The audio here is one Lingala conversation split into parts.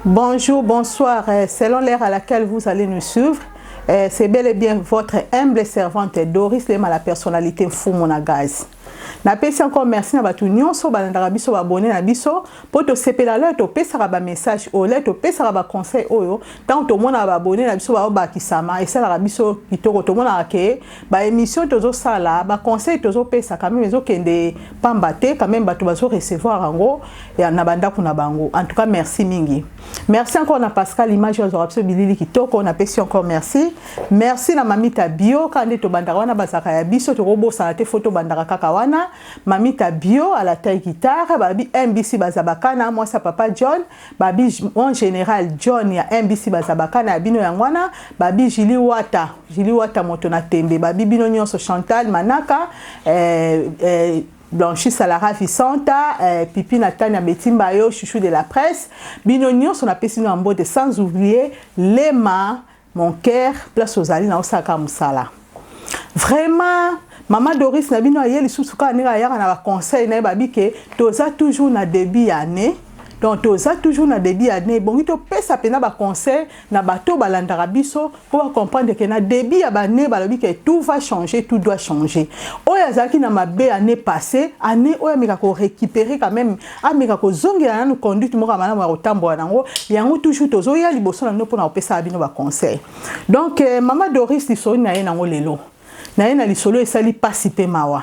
Bonjour, bonsoir. Selon l'heure à laquelle vous allez nous suivre, c'est bel et bien votre humble servante Doris Lema, la personnalité Mfumu na gaz. Napesi encore merci na bato nyonso balandaka biso, babone na biso, mpo tosepela lelo topesaka bamessage oyo, lelo topesaka baconseil oyo. Ntango tomonaka babone na biso baobakisama, esalaka biso kitoko. Tomonaka ke baémission tozosala, baconseil tozopesa, quand même ezokende pamba te, quand même bato bazorecevoir yango na bandako na bango. En tout cas, merci mingi. Merci encore na Pascal Image oyo azwaka biso bilili kitoko. Napesi encore merci. Merci na Mamita Bio. Kaka nde tobandaka wana, bazalaka ya biso, tokobosana te. Fo tobandaka kaka wana. Mamita Bio à la taille guitare, babi MBC bazabakana, mwasi ya papa John, babi mon général John ya MBC bazabakana ya bino yango wana. Babi Jili Wata, Jili Wata moto na tembe, babi bino nyonso, Chantal Manaka, Blanchi Salara Vicenta, Pipi Natania Betimba yo, chouchou de la presse, bino nyonso napesi bino ya mbote, sans oublier Lema mon cœur, place ozali na osaka mosala. Vraiment, mama Doris na bino aye lisusu kaka ndenge ayaka na baconseil na ye. Babi ke toza toujours na début ya année, donc toza toujours na début ya année, ebongi topesa mpenza baconseil na bato balandaka biso mpo bacomprendre ke na début ya baannée, balobi ke tout va changer, tout doit changer. Oyo azalaki na mabe année passée, année oyo ameka korécupérer quand même, ameka kozongela nanu conduite moko ya malamu ya kotambola nango. Yango toujours tozoya liboso na bino mpona kopesaka bino baconseil. Donc mama Doris, lisolo na ye nango lelo, na ye na lisolo esali mpasi mpe mawa.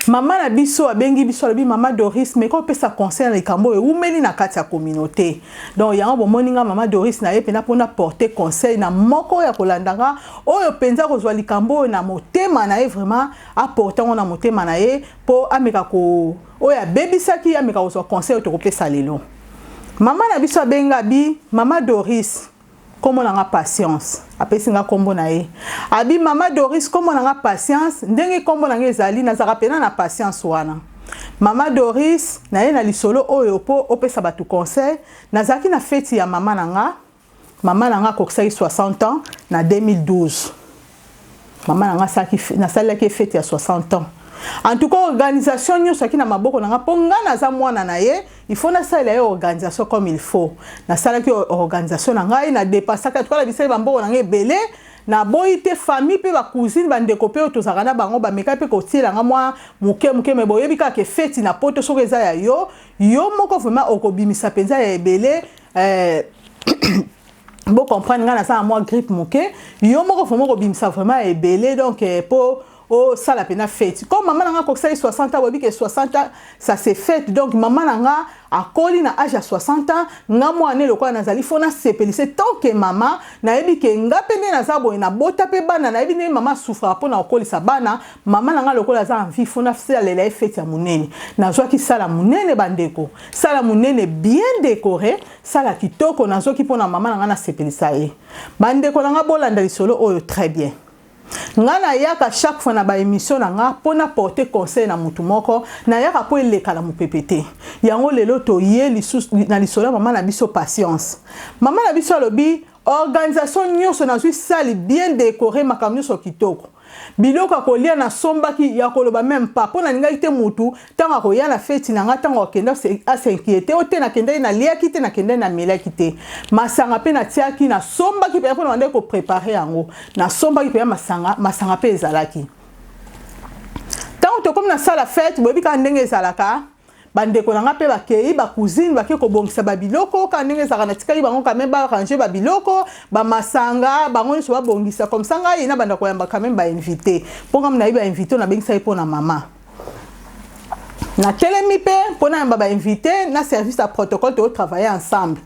Mama na biso abengi biso, alobi: "Mama Doris, meka opesa conseil na likambo oyo ewumeli na kati ya communauté." Donc yango bomoni nga mama Doris na ye mpenza mpona porter conseil na moko oyo akolanda nga, oyo mpenza kozwa likambo oyo na motema na ye, vraiment aporte yango na motema na ye mpo ameka ko oyo abebisaki, ameka kozwa conseil oyo tokopesa lelo. Mama na biso abenga bi: "Mama Doris, nkombo na nga Patience." Apesi nga nkombo na ye. Abi: "Mama Doris, nkombo na nga Patience. Ndenge nkombo na nga ezali, nazalaka mpenza na patience wana. Mama Doris, naye na lisolo oyo mpo opesa bato conseil. Nazalaki na feti ya mama na nga. Mama na nga akokisaki 60 ans na 2012. Mama na nga nasalelaki feti ya 60 ans. En tout cas, organisation nyonso aki na maboko na nga, mpo nga naza mwana na ye, il faut nasalela ye organisation comme il faut. Nasalaki organisation na ngai, nadépensaki, en tout cas nabisaki bamboko na ngai ebele. Naboyi te, famille mpe bacousine, bandeko mpe oyo tozalaka na bango, bamekaki mpe kotiela nga mwa moke moke. Me boyebi kaka feti na poto, soki eza ya yo, yo moko vraiment okobimisa mpenza ya ebele. Bocomprendre ngai, naza na mwa grippe moke. Yo moko vraiment okobimisa vraiment ya ebele, donc mpo osala mpenza feti comme mama na nga akokisaki 60 ans. Boyebi ke 60 ans, ça c'est fête. Donc mama na nga akoli na âge ya 60 ans, nga mwana lokola nazali, fo nasepelise tant que mama. Nayebi ke nga mpe nde naza boye, nabota mpe bana, nayebi ndenge mama asouffraka mpona kokolisa bana. Mama na nga lokola aza en vie, fo nasalela ye feti ya monene. Nazwaki sala monene, bandeko, sala monene, bien décoré, sala kitoko, nazwaki mpona mama na nga, nasepelisa ye. Bandeko na nga, bolanda lisolo oyo très bien. Nga nayaka chaque fois na baémission na nga mpo na porter conseil na motu moko. Nayaka mpo eleka na mopepe te. Yango lelo toye lisusu na lisolo ya mama na biso Patience. Mama na biso alobi: organisation nyonso nazwi, sali bien décoré, makambo nyonso kitoko, biloko ya kolia nasombaki ya koloba même pas, mpo nalingaki te mutu ntango akoya na feti na nga, ntango akende as'inquiéter o te nakendaki naliaki te, nakendaki namelaki te. Masanga mpe natiaki, nasombaki mpenza mpona bandaki kopréparer yango, nasombaki mpenza masanga, masanga mpe ezalaki. Ntango tokomi na sala fete, boyebi kaka ndenge ezalaka, bandeko na nga mpe bakei, bacousine bakei kobongisa babiloko kaka ndenge ezalaka. Natikali bango quand même baarranger babiloko, bamasanga, bango nyonso babongisa comme ça. Ngai na banda koyamba quand même bainvité, mpo ngam nayebi bainvité oyo nabengisaki mpo na mama. Natelemi mpe mpo nayamba bainvité na service ya protocole, tozotravailler ensemble.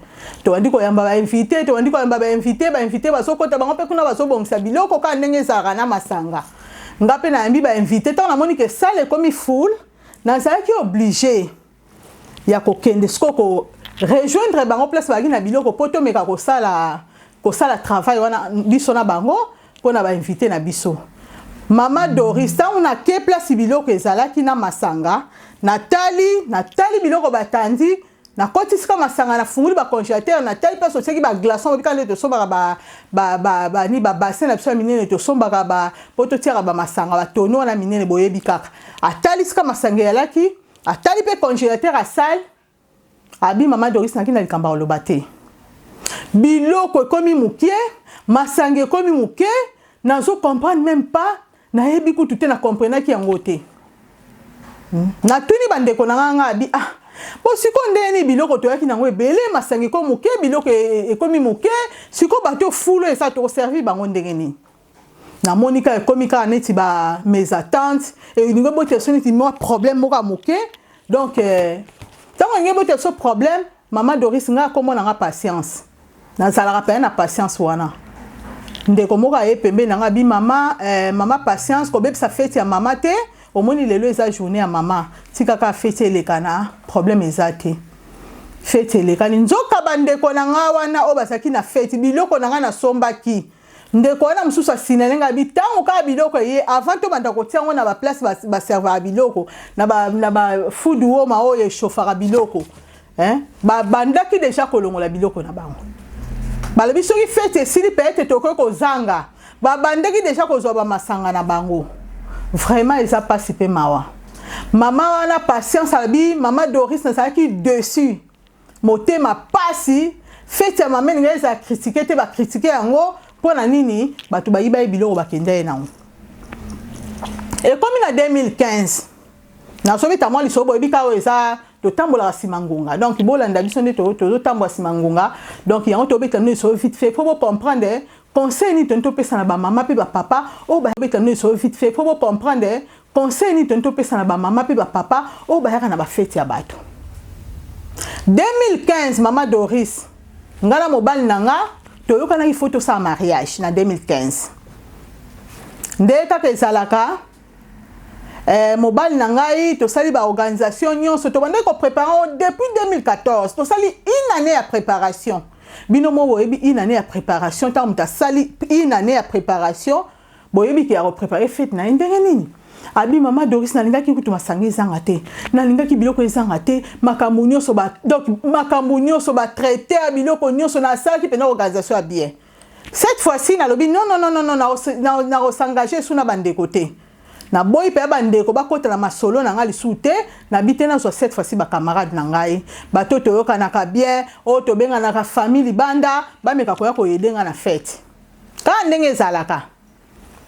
Tobandi koyamba bainvité, tobandi koyamba bainvité, bainvité bazokota, bango mpe kuna bazobongisa biloko kaka ndenge ezalaka na masanga. Nga mpe nayambi bainvité. Ntango namoni ke salle ekomi full, nazalaki obligé ya kokende sikoyo ko rejoindre bango place bazalaki na biloko, mpo tomeka kosala travail wana biso na bango mpo na bainvité na biso. Mama Doris, ntango nake place biloko ezalaki na masanga, natali biloko batandi, nakoti sika masanga, nafunguli bacongélateur, natali place otiaki baglaçon. Obika nde tosombaka bani, babassin na biso ya minene tosombaka mpo totiaka bamasanga, batonneau wana minene, boyebi kaka. Atali sika masanga eyalaki, atali mpe congélateur, asale. Abi mama Doris naki na likambo ya koloba te. Biloko ekomi mokie, masanga ekomi moke, nazo comprendre meme pas, nayebi kutu te na comprenaki yango te. Natuni bandeko na nga nga abi ah bo sikoyo ndenge nini biloko toyaki nango ebele, masanga ekomi moke, biloko ekomi moke, sikoyo bato fulu eza tokoservir bango ndenge nini? Namoni kaka ekomi kaka neti ba mésentente, elingi ebotela biso neti mwa problème moko ya moke. Donc ntango elingi ebotela biso problème, mama Doris, ngai akomona nga patience, nazalaka mpenza na patience wana. Ndeko moko aye pembeni na ngai abi mama, mama Patience, kobebisa feti ya mama te. Omoni lelo eza journée ya mama, tika kaka feti eleka na problème eza te. Feti elekani, nzoka bandeko na ngai wana oyo bazalaki na feti, biloko na ngai nasombaki, ndeko wana mosusu asinale ngai bi ntango kaka biloko eye, avant tobanda kotia yango na baplace baservaka biloko na bafood warmer oyo echauffaka biloko, babandaki déjà kolongola biloko na bango. Balobi soki feti esili, peut-être tokoki kozanga. Babandaki déjà kozwa bamasanga na bango. Vraiment eza mpasi mpe mawa. Mama wana Patience alobi: mama Doris, nazalaki dessus, motema pasi. Feti ya mama elingi ezala critiqué te, bacritiquer yango mpo na nini? Bato bayiba ye biloko, bakenda ye nango. Ekomi na 2015, nazobeta mwa lisolo. Boyebi kaka oyo eza totambolaka nsima ngonga, donc bolanda biso nde tozotambola nsima ngonga. Donc yango tobeta bino lisolo vite fait mpo bocomprendre conseil nini toni topesa na bamama mpe bapapa oyo bayobeta bino lisolo vite fait mpo bocomprendre conseil nini toni topesa na bamama mpe bapapa oyo bayaka na bafeti ya bato. 2015, mama Doris, nga na mobali na nga toyokanaki fo tosala mariage na 2015. Nde kaka ezalaka, mobali na ngai tosali baorganisation nyonso, tobandaki kopréparer depuis 2014. Tosali une année ya préparation. Bino mo boyebi une année ya préparation. Ntango moto asali une année ya préparation, boyebi ke ya kopréparer fête na ye ndenge nini. Abi mama Doris, nalingaki kutu masanga ezanga te, nalingaki biloko ezanga te, makambo nyonso ba, donc makambo nyonso batraité ya biloko nyonso, nasalaki mpenza organisation ya bien. Cette fois-ci nalobi non, non, non, non, non, nakos'engager su na bandeko te. Naboyi mpe ya bandeko bakota na masolo na ngai lisusu te. Nabi te, nazwa cette fois-ci bacamarade na ngai, bato toyokanaka bien, oyo tobenganaka famille libanda, bameka koya koaider ngai na fête kaka ndenge ezalaka.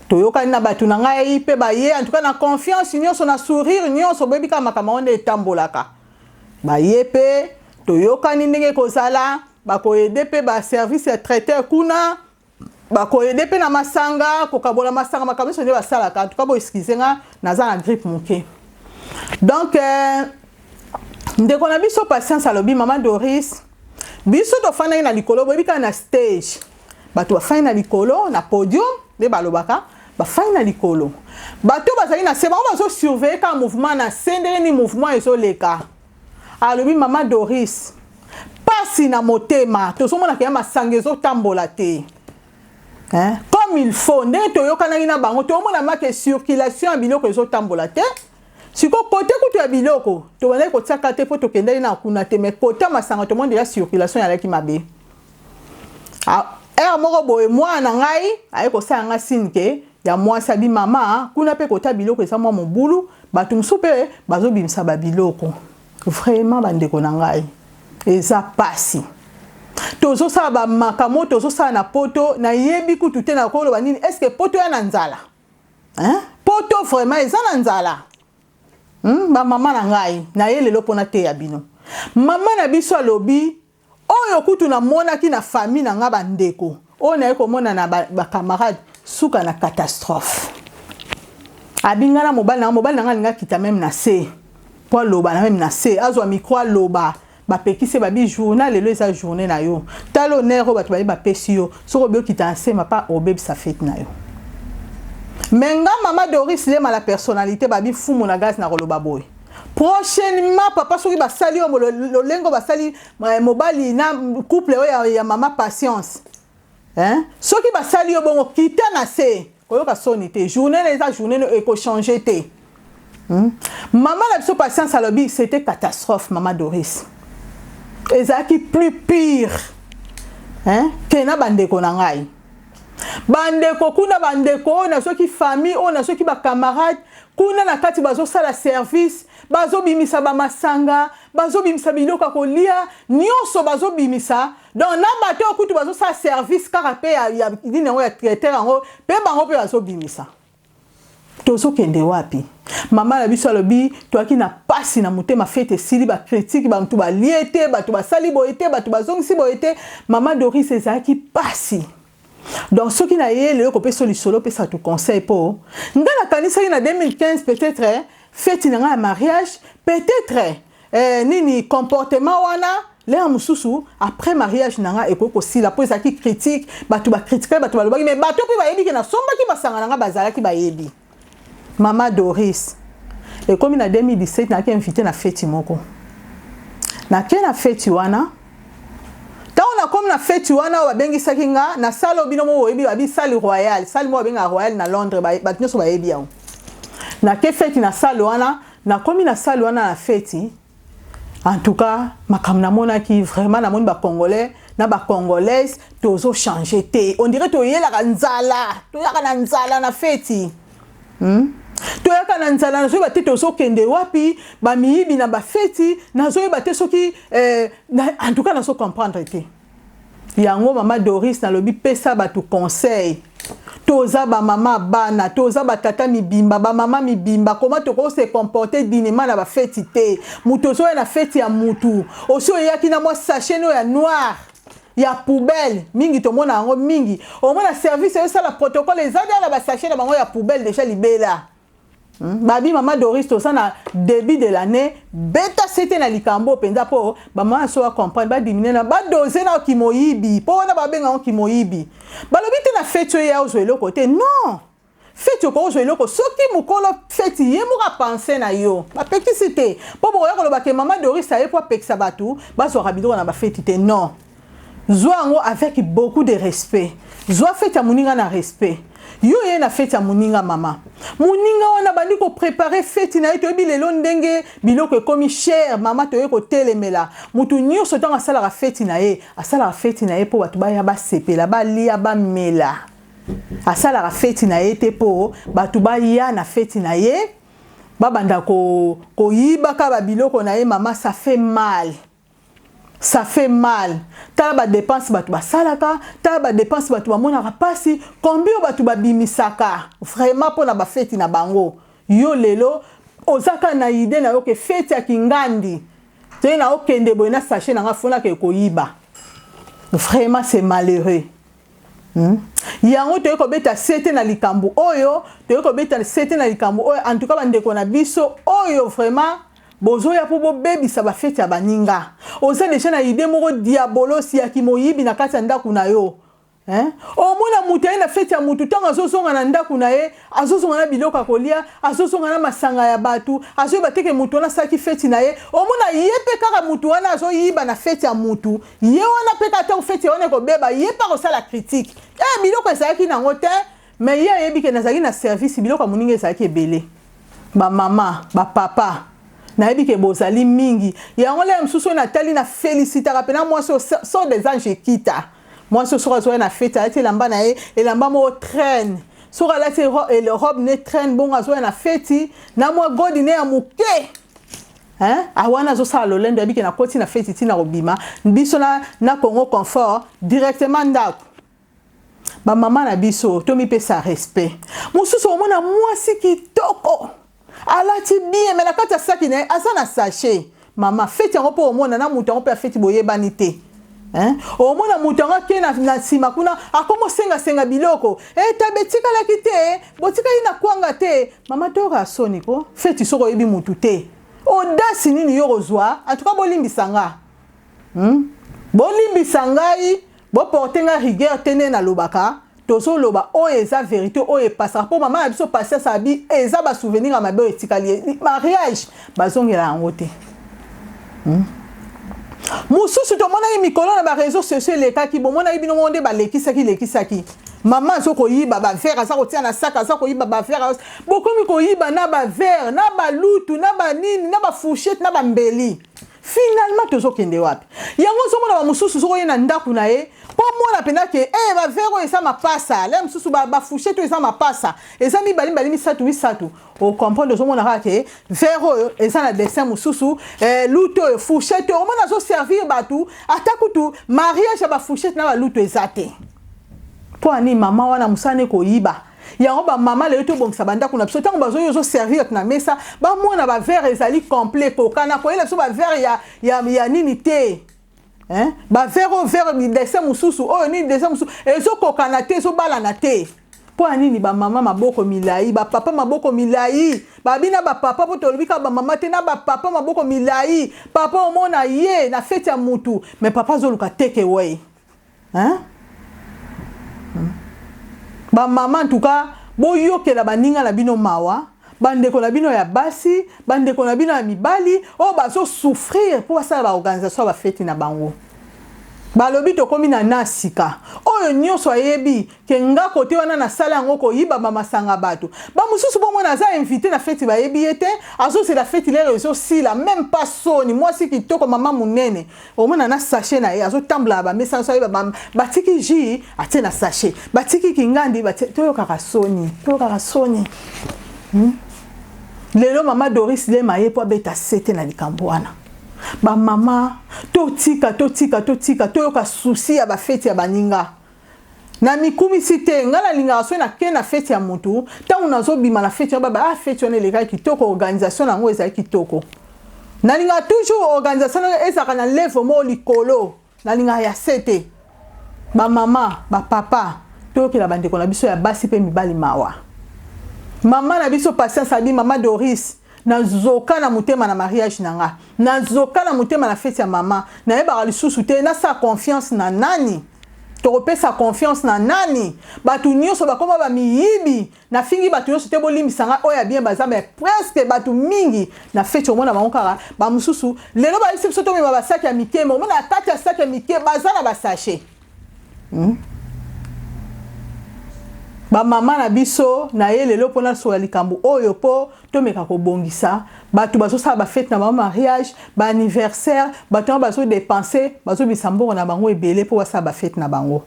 Toyokani na bato na ngai mpe baye, en tout cas na confiance nyonso, na sourire nyonso. Boyebi kaka makambo yango nde etambolaka. Baye mpe, toyokani ndenge ekozala, bakoaider mpe baservice ya traiteur kuna, bakoaider mpe na masanga, kokabola masanga, makambo nyonso nde basalaka. En tout cas boexcuser nga, naza na grippe moke. Donc ndeko na biso Patience alobi: mama Doris, biso tofandaki na likolo. Boyebi kaka na stage bato bafandi na likolo, na podium nde balobaka, bafandi na likolo. Bato bazali na se, bango bazosurveiller kaka mouvement na se, ndenge nini mouvement ezoleka. Alobi: mama Doris, pasi na motema, tozomonaka ya masanga ezotambola te, hein? Comme il faut ndenge toyokanaki na bango, tomona make circulation ya biloko ezotambola te. Sikoyo kote kutu ya biloko tobandaki kotiaka te mpo tokendaki na kuna te, mais kote ya masanga tomoni deja circulation ezalaki mabe. Heure moko boye, mwana na ngai aye kosala nga signe ke ya mwasi, abi: mama, kuna mpe kota biloko eza mwa mobulu, bato mosusu mpe bazobimisa babiloko. Vraiment bandeko na ngai, eza pasi. Tozosala bamakambo tozosala na poto, nayebi kutu te nakoloba nini. Est-ce poto ya na nzala, hein? Poto vraiment eza na nzala, Bamama na ngai, naye lelo mpona teya bino. Mama na biso alobi: oyo kutu namonaki na famille na nga, bandeko oyo naye komona na bacamarade, suka na catastrophe. Abinga na mobali na nga, mobali na nga alingi akita même na se mpo aloba na même na se, azwa micro aloba. Bapekisi, babi journée lelo eza journée na yo, tala honneur oyo bato baye bapesi yo, soki obi okita na se, mapa obebisa fête na yo. Mais nga mama Doris Lema, la personnalité, babi fumu na gaz, na koloba boye: prochainement papa, soki basali oyo lolengo basali mobali na couple oyo ya mama Patience, hein? Soki basali yo bongo, kita na se, koyoka soni te. Journée na eza journée, ekochanger te. Mama na biso Patience alobi: c'était catastrophe, mama Doris, ezalaki plus pire, hein? Ke na bandeko na ngai, bandeko kuna, bandeko oyo nazoki, famille oyo nazoki, bacamarade kuna na kati bazosala service, bazobimisa bamasanga. Bazobimisa biloko ya kolia nyonso, bazobimisa. Donc na bato oyo kutu bazosala service kaka mpe ya nini yango, ya traiteur yango mpe, bango mpe bazobimisa. Tozokende wapi? Mama na biso alobi toyaki na pasi na motema. Fête esili, bacritiques, bato balie te, bato basali boye te, bato bazongisi boye te. Mama Doris, ezalaki pasi. Donc soki na ye lelo kopesa lisolo, opesa bato conseil, mpo ngai nakanisaki na 2015, peut-être fête na ngai ya mariage, peut-être nini, comportement wana lera mosusu après mariage na ngai ekoki kosila, mpo ezalaki critique, bato bacritiquer, bato balobaki, mais bato mpe bayebi ke nasombaki masanga na ngai, bazalaki bayebi. Mama Doris, ekomi na 2017, nayaki invité na feti moko. Nake na feti wana. Ntango nakomi na feti wana oyo babengisaki nga na salle oyo bino moko boyebi, babi salle royale, salle moko babengaka Royale na Londres, bato nyonso bayebi yango. Nake feti na salle wana. Nakomi na salle wana na feti, en tout cas makambo namonaki, vraiment namoni Bacongolais na Bacongolaise tozochanger te. On dirait toyelaka nzala, toyaka na nzala na feti, Toyaka na nzala. Nazoyeba te tozokende wapi. Bamiyibi na bafeti, nazoyeba te soki en tout cas nazocomprendre te yango. Mama Doris, nalobi pesa bato conseil. Toza bamama bana, toza batata mibimba, bamama mibimba, koma tokoki se comporter dignement na bafeti te? Moto ozoya na feti ya mutu, osi oyaki na mwa sachet no ya noir ya poubelle. Mingi tomona yango mingi, omona service ezosala protocole, eza dia na basachet na bango ya poubelle déjà libela. Babi mama Doris, toza na début de l'année, beta sete na likambo mpenza, mpo bamama so bacomprendre, badiminuer na badose na kimoyibi, mpo wana babenga yango kimoyibi. Balobi te na feti oyo ya ozwa eloko te, non. Feti okozwa eloko soki mokolo feti ye moko apense na yo, bapekisi te, mpo bokoya koloba ke mama Doris aye mpo apekisa bato bazwaka biloko na bafeti te. Non, zwa yango avec beaucoup de respect. Zwa feti ya moninga na respect. Yo ye na feti ya moninga, mama, moninga wana bandi kopréparer feti na ye. Toyebi lelo ndenge biloko ekomi cher. Mama, toye kotelemela motu nyonso ntango asalaka feti na ye, asalaka feti na ye mpo bato baya, basepela, balia, bamela. Asalaka feti na ye te mpo bato baya na feti na ye babanda koyibaka babiloko na ye. Mama, ça fait mal, ça fait mal. Tala badépenses bato basalaka, tala badépenses bato bamonaka mpasi, combien bato babimisaka vraiment mpona bafeti na bango. Yo lelo oza kaka na idée na yo ke feti ya kingandi toye na okende boye na sachet na nga, fonaka ekoyiba. Vraiment, c'est malheureux, Yango toyei kobeta sete na likambo oyo, toyei kobeta sete na likambo oyo. En tout cas bandeko na biso oyo vraiment bozoya mpo bobebisa bafeti ya baninga, oza déjà na idée moko diabolosi ya kimoyibi na kati ya ndako na yo, hein? Omona moto aye na feti ya motu, ntango azozonga na ndako na ye, azozonga na biloko ya kolia, azozonga na masanga ya bato, azoyeba teke motu wana asalaki feti na ye. Omona ye mpe kaka motu wana azoyiba na feti ya motu, ye wana mpe kaka ntango feti wana ekobeba, ye mpe akosala critique: e biloko ezalaki nango te. Mais ye ayebi ke nazalaki na service, biloko ya moninga ezalaki ebele. Bamama, bapapa, nayebi ke bozali mingi. Yango lelo mosusu oyo natali, na félicitaka mpena mwasi so des anges ekita. Mwasi soki azoya na feti, alati elamba na ye, elamba moko traîne, soki alati robe ne traîne bongo, azoya na feti na mwa godi ne ya moke, awana azosala lolendo, ayebi ke nakoti na feti, ntina kobima biso na Congo Confort directement ndako. Bamama na biso, tomipesa respect. Mosusu omona mwasi kitoko, alati bien, mais na kati ya saki na ye aza na sachet. Mama, feti yango mpo omona na moto yango mpe afeti, boyebani te, hein? Omona moto yango ake na nsima kuna, akoma osengasenga biloko etabe etikalaki te, botikali na kwanga te. Mama, toyoka soni ko feti soki oyebi motu te, audace nini yo kozwa? En tout cas bolimbisa nga, Bolimbisa ngai, boporter nga rigueur te. Nde nalobaka, tozoloba oyo eza vérité, oyo epasaka, mpo mama na biso Patience abi eza basouvenir ya mabe oyo etikali. Mariage bazongela yango te, Mosusu tomonaki mikolo na baréseaux sociaux elekaki, bomonaki bino moko nde balekisaki lekisaki, mama aza koyiba baverre, aza kotia na saka, aza koyiba baverre. Bokomi koyiba na baverre, na balutu, na banini, na bafourchette, na bambeli. Finalement tozokende wapi? Yango ozomona bamosusu soki oye na ndako na ye mpo omona mpenza ke e baverre oyo eza mapasa, le mosusu bafourchette oyo eza mapasa, eza mibale mibale, misato misato. Ocomprendre, ozomona kaka ke verre oyo eza na dessin mosusu, lutu oyo, fourchette oyo, omona azoservir bato, ata kutu mariage ya bafourchette na balutu eza te. Mpo ani mama wana mosala ne koyiba yango. Bamama, lelo tobongisa bandako na biso. Ntango bazoyi, ozoservir na mesa, bamona baverre ezali complet. Kokana koyela biso baverre ya nini te, hein? Baverre oyo, verre dessin mosusu, oyo nini, dessin mosusu, ezokokana te, ezobalana te. Mpo ya nini bamama maboko milai, bapapa maboko milai? Babi na bapapa, mpo tolobi kaka bamama te, na bapapa maboko milai. Papa omona ye na feti ya mutu, mais papa azoluka take away, hein? Bamama, en tout cas, boyokela baninga na bino mawa, bandeko na bino ya basi, bandeko na bino ya mibali oyo bazosouffrir mpo basala baorganisation ya bafeti na bango. Balobi tokómi na sika oyo nyonso ayebi ke nga kote wana nasala yango, koyiba bamasanga. Bato bamosusu bomona aza invité na feti, bayebi ye te, azozela feti, lere ezosila, même pas soni. Mwasi kitoko, mama monene, omona na sachet na ye, azotambola na bamesa nyonso, ayeba batiki jus, atie na sachet, batiki kingandi. Toyokaka soni, toyokaka soni, Lelo mama Doris Lema ye mpo abeta sete na likambo wana. Bamama, totika, totika, totika, toyoka souci ya bafeti ya baninga. Na mikumisi te, ngai nalingaka soki nake na feti ya motu, ntango nazobima na feti wana, baba: "Ah, feti wana elekaki kitoko, organisation na yango ezali kitoko." Nalingaka toujours organisation ezalaka na level moko likolo, nalingaka ya se te. Bamama, bapapa, toyokela bandeko na biso ya basi mpe mibali mawa. Mama na biso Patience abi: "Mama Doris, nazoka na motema na mariage na nga, nazoka na motema na feti ya mama, nayebaka lisusu te nasala confiance na nani. Tokopesa confiance na nani? Bato nyonso bakóma bamiyibi." Nafingi bato nyonso te, bolimbisa nga. Oyo ya bien baza, mais presque bato mingi na feti, omona bango kaka bamosusu. Lelo bayebisi biso tomema basaki ya mike, mais omona na kati ya saki ya mike baza na basachet, Bamama na biso, na ye lelo mpona sola likambo oyo mpo tomeka kobongisa. Bato bazosala bafete na bango, mariage, baanniversaire, bato yango bazodépenser, bazobisa mbongo na bango ebele mpo basala bafete na bango.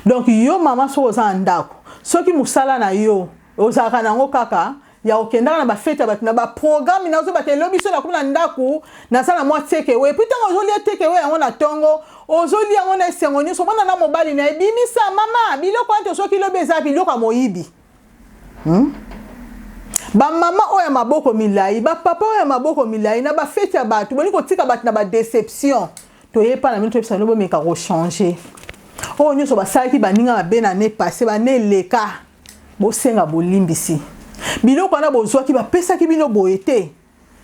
Donc yo mama, soki oza na ndako, soki mosala na yo ozalaka nango kaka ya kokendaka na bafete ya bato na baprogramme na ozobata, elobi so nakomi na ndako, naza na mwa take away. Puis ntango ozolia take away yango na ntongo, ozolia yango na esengo nyonso, omona na mobali na ebimisa: "Mama, biloko wana tosoki lobi eza biloko ya moyibi, Bamama oyo ya maboko milai, bapapa oyo ya maboko milai na bafete ya bato, boni kotika bato na badéception. Toyepa na bino, toyebisa bino, bomeka kochanger. Oyo nyonso basalaki baninga mabe na ne passé, bane eleka, bosenga bolimbisi. Biloko wana bozwaki, bapesaki bino boye te.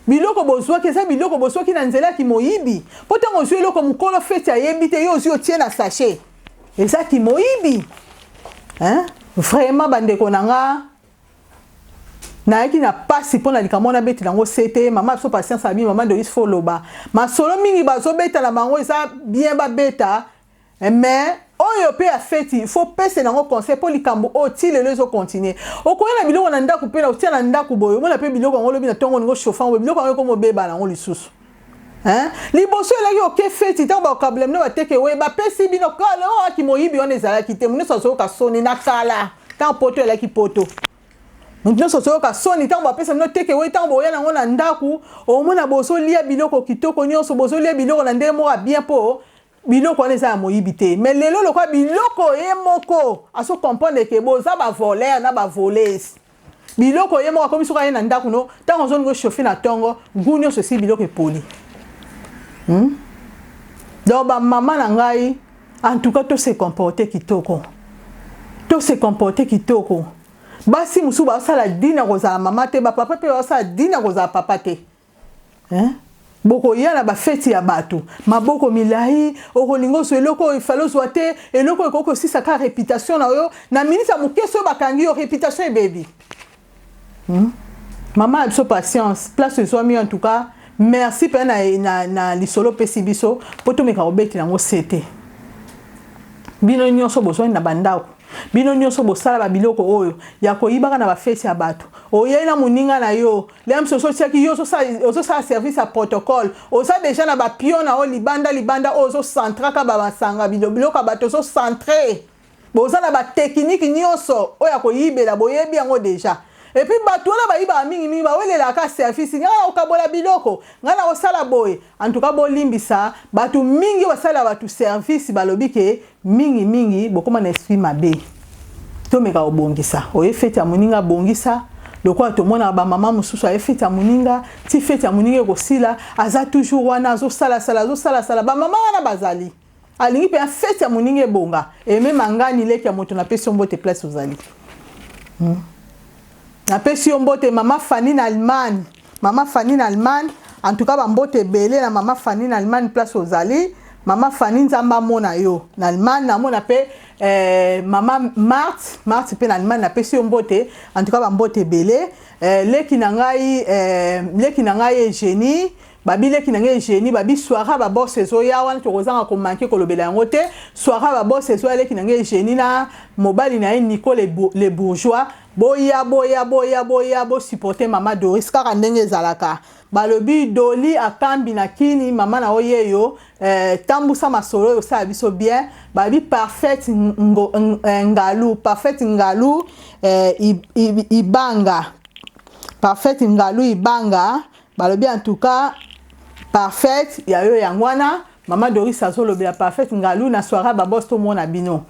Biloko bozwaki eza biloko bozwaki na nzela ya kimoyibi, mpo ntango ozwi eloko, mokolo feti ayebi te, yo ozwi, otie na sachet, eza kimoyibi, hein? Vraiment, bandeko na nga, nayaki na pasi mpo na likambo wana, abetela yango se te. Mama biso Patience abi: "Mama Doris, faut loba masolo mingi." Bazobeta na bango, eza bien babeta, mais oyo mpe ya feti, faut pese nango conseil, mpo likambo oyo ti lelo ezocontinuer. Okoya na biloko na ndako mpe na otia na ndako boye, omona mpe biloko yango, olobi na ntongo olingo chauffe yango, biloko yango ekoma obeba nango lisusu. Liboso elaki oke feti, ntango bakabula bino bateke we, bapesi bino kala oyo aki moyibi wana ezalaki te. Nyonso azoyoka soni na kala, ntango poto elaki poto, moto nyonso azoyoka soni. Ntango bapesa bino take away, ntango boya nango na ndako, omona bozolia biloko kitoko nyonso, bozolia biloko na ndenge moko ya bien, mpo biloko wana eza ya moyibi te. Mais lelo, lokola biloko ye moko azocomprendre ke boza bavoleur na bavoleuse, biloko ye moko akomi, soki aye na ndako no, ntango ozolinga ochauffe na ntongo, gu nyonso esi biloko epoli, Donc bamama na ngai, en tout cas, tose comporte kitoko, tose comporte kitoko. Basi mosusu bazosala dina kozala mama te, bapapa mpe bazosala dina kozala papa te, hein? Bokoya na bafeti ya bato maboko milai, okolinga ozwa eloko oyo efale ozwa te, eloko oyo ekoki kosisa kaka réputation na yo na minute ya moke. Soki bakangi yo, réputation ebebi, Mama ya biso Patience, place ezwami, en tout cas merci mpe na lisolo opesi biso mpo tomeka kobetela yango se te. Bino nyonso bozwani na bandako, bino nyonso bosala babiloko oyo ya koyibaka na bafeti ya bato. Oyei na moninga na yo, lelo mosusu otiaki yo ozosala service ya protocole, oza deja na bapion na yo libanda libanda oyo ozocentraka bamasanga, biloko ya bato ozocentre. Boza na batekiniki nyonso oyo ya koyibela, boyebi yango deja. Et puis bato wana bayibaka mingimingi, bawelelaka service, ngai na kokabola biloko, ngai na kosala boye. En tout cas bolimbisa bato mingi oyo basalela bato service, balobi ke mingimingi bokóma na esprit mabe. Tomeka kobongisa. Oye feti ya moninga, bongisa. Lokola tomonaka bamama mosusu, aye feti ya moninga, ti feti ya moninga ekosila, aza toujours wana, azosalasala, azosalasala. Bamama wana bazali, alingi mpenza feti ya moninga ebonga. Emema ngani leki ya moto, napesi yo mbote place ozali. Napesi yo mbote, mama Fani na Allemagne, mama Fani na Allemagne. En tout cas bambote ebele na mama Fani na Allemagne, place ozali, mama Fani, Nzambe amona yo na Allemagne. Namona mpe mama Marte, Marte mpe na Allemagne, napesi yo mbote. En tout cas bambote ebele. Leki na ngai, leki na ngai Eugénie, babi leki na ngai Eugénie, babi soirée baboss ezoya wana, tokozanga komanquer kolobela yango te. Soirée baboss ezoya, leki na ngai Eugénie na mobali na ye Nico le Bourgeois, boya, boya, boya, boya, bosupporte mama Doris kaka ndenge ezalaka. Balobi Doli akambi na kini mama na oyeyo, tambusa masolo oyo osala biso bien. Babi Parfaite Ngalu, Parfaite Ngalu, Ibanga, Parfaite Ngalu Ibanga, balobi en tout cas Parfaite ya yo yango wana. Mama Doris azolobela Parfaite Ngalu na soirée baboss. Tomona bino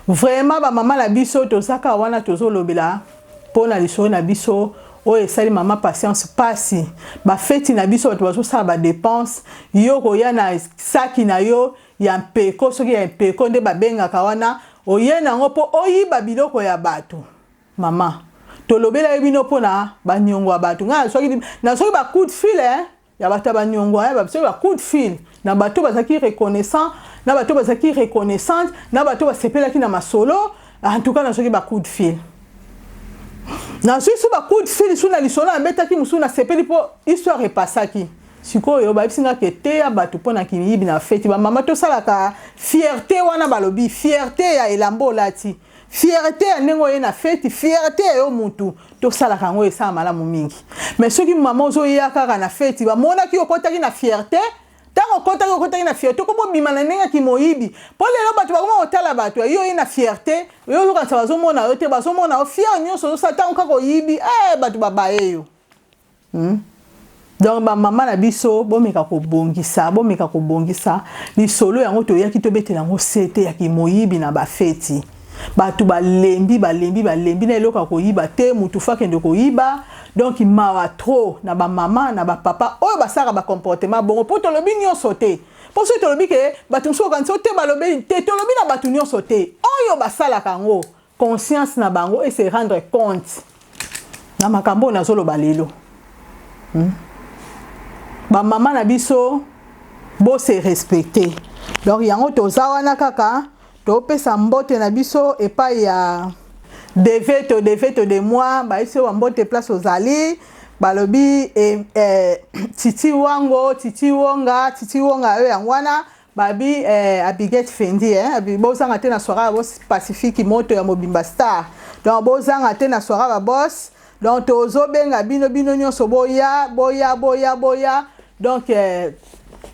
vraiment, bamama na biso, tozaka wana, tozolobela mpona lisolo na biso oyo esali mama Patience pasi. Bafeti na biso, bato bazosala badépenses. Yo koya na saki na yo ya mpeko, soki ya mpeko nde babengaka wana, oye nango mpo oyiba biloko ya bato. Mama, tolobela ye bino mpona baniongo ya bato. Ngai nazwaki bacoup de fil, eh? Ya bato ya baniongo ya soki bacoup de fil na bato bazalaki reconnaissant, na bato bazalaki reconnaissante, na bato basepelaki na masolo. En tout cas nazwaki bacoup de fil, nazwi so bacoup de fil su na lisolo nabetaki mosusu. Nasepeli mpo histoire epasaki. Sikoyo bayebisi nga ke teya bato mpo na kimiyibi na feti. Bamama, tosalaka fierté wana. Balobi fierté ya elamba olati, fierté ya ndenge oye na feti, fierté ya yo mutu, tosalaka yango, esala malamu mingi. Mais soki mama ozoya kaka na feti, bamonaki okotaki na fierté, ntango okotaki, okotaki na fierté, okobobima na ndenge ya kimoyibi. Mpo lelo bato bakoma kotala bato, yo oye na fierté, yo ozokanisa bazomona yo te, bazomona yo. Fier nyonso ozosala, ntango kaka oyibi, bato babaye yo. Donc bamama na biso, bomeka kobongisa, bomeka kobongisa lisolo yango. Toyaki tobetela yango sete ya kimoyibi na bafeti. Bato balembi, balembi, balembi na eloko ya koyiba te. Mutu fa akende koyiba. Donc mawa trop na bamama na bapapa oyo basalaka bacomportement bongo. Mpo tolobi nyonso te, mpo soki tolobi ke bato mosusu okanisi o te, balobi te. Tolobi na bato nyonso te. Oyo basalaka yango, conscience na bango e se rendre compte na makambo oyo nazoloba lelo. Bamama na biso, bose respecte. Donc yango toza wana kaka topesa mbote na biso epai ya Deveto, Deveto de moi, bayebisi yo bambote place ozali. Balobi Titi Wango, Titi Wonga, Titi Wonga oyo yango wana. Babi Abiget Fendi, bozanga te na soirée ya boss Pacifique, moto ya mobimba star. Donc bozanga te na soirée ya baboss. Donc tozobenga bino, bino nyonso, boya, boya, boya, boya. Donc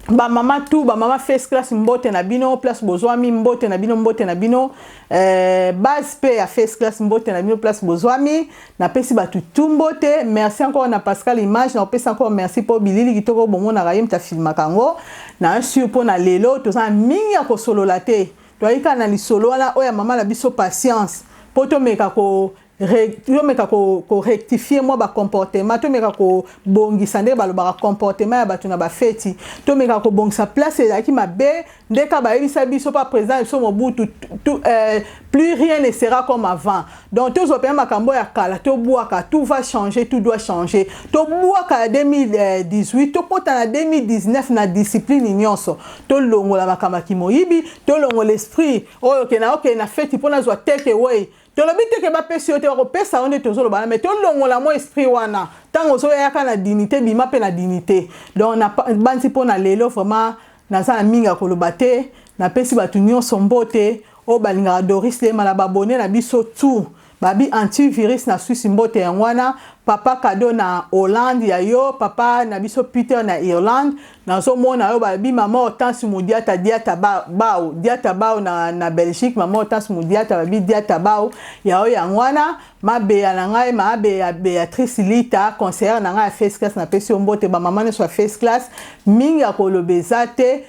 bamama tout, bamama first class, mbote na bino place bozwami, mbote na bino, mbote na bino. Base mpe ya first class, mbote na bino place bozwami. Napesi bato tu mbote. Merci encore na Pascal Image, na kopesa encore merci mpo bilili kitoko bomonaka, ye moto afilmaka yango. Na sur mpo na lelo toza na mingi ya kosolola te, toyaki kaka na lisolo wana oyo ya mama na biso Patience, mpo tomeka korectifier mwa bacomportement, tomeka kobongisa ndenge balobaka comportement ya bato na bafeti, tomeka kobongisa place ezalaki mabe. Nde kaka bayebisa biso pa président na biso Mobutu, plus rien ne sera comme avant. Donc tozwa mpenza makambo ya kala, tobwaka. Tout va changer, tout doit changer. Tobwaka ya 2018, tokɔta na 2019 na discipline nyonso. Tolongola makambo ya kimoyibi, tolongola esprit oyo okende, okende na feti mpo nazwa take away. Tolobi te ke bapesi yo te, bakopesa yo nde tozoloba na me tolongola mo esprit wana. Ntango ozoyaka na dignité, bima mpe na dignité. Donc bandi mpo na lelo vraiment naza na mingi ya koloba te. Napesi bato nyonso mbote oyo balingaka Doris Lema, na babone na biso tout. Babi antivirus na Suisse, mbote yango wana. Papa Kado na Hollande, ya yo papa na biso Peter na Irlande, nazomona yo. Babi mama Hortense Mudiata, Diata Bao, Diata Bao na Belgique. Mama Hortense Mudiata, babi Diata Bao, ya yo yango wana. Mabeya na ngai, mabeya Béatrice Lita, conseillère na ngai ya first class, napesi yo mbote. Bamama nyonso ya first class, mingi ya koloba eza te.